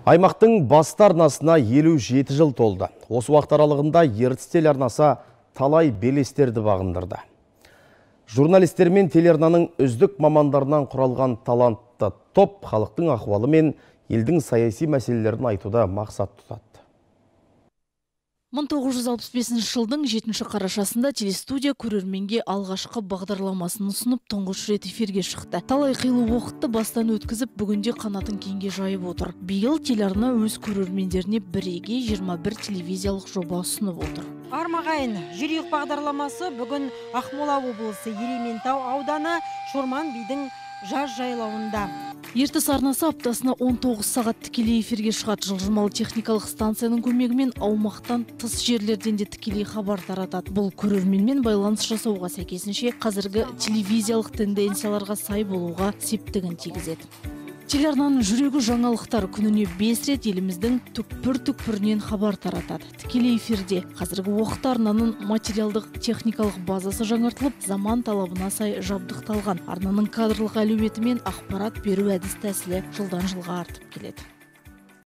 Аймақтың басты арнасына 57 жыл толды. Осы уақыт аралығында Ертіс телеарнасы талай белестерді бағындырды. Журналистер мен телеарнаның үздік мамандарынан құралған талантты топ халықтың ахуалы мен елдің саяси мәселелерін айтуда мақсат тұтады. 1965 жылдың 7 қарашасында телестудия көрерменге алғашқы бағдарламасын ұсынып, тұңғыш рет эфирге шықты. Талай қилы уақытты бастан өткізіп, бүгінде қанатын кеңге жайып отыр. Биыл телеарна өз көрермендеріне бірегей 21 телевизиялық жоба ұсынып отыр. Армағайын жүрейік бағдарламасы бүгін Ақмола облысы Ерейментау ауданы Шорман бидің жаз жайлауында. Ертіс арнасы аптасына 19 сағат тікелей эфирге шығады. Жылжымалы техникалық станцияның көмегімен аумақтан тыс жерлерден де тікелей хабар таратады. Бұл көрерменмен байланыс жасауға, сәйкесінше қазіргі телевизиялық тенденцияларға сай болуға септігін тигізеді. Телеарнаның жүрегі жаңалықтар. Күніне 5 рет еліміздің түкпір-түкпірінен хабар таратады. Тікелей эфирде. Қазіргі уақытта арнаның материалдық техникалық базасы жаңартылып, заман талабына сай жабдықталған. Арнаның кадрлық әлеуеті мен ақпарат беру әдіс тәсілі жылдан жылға артып келеді.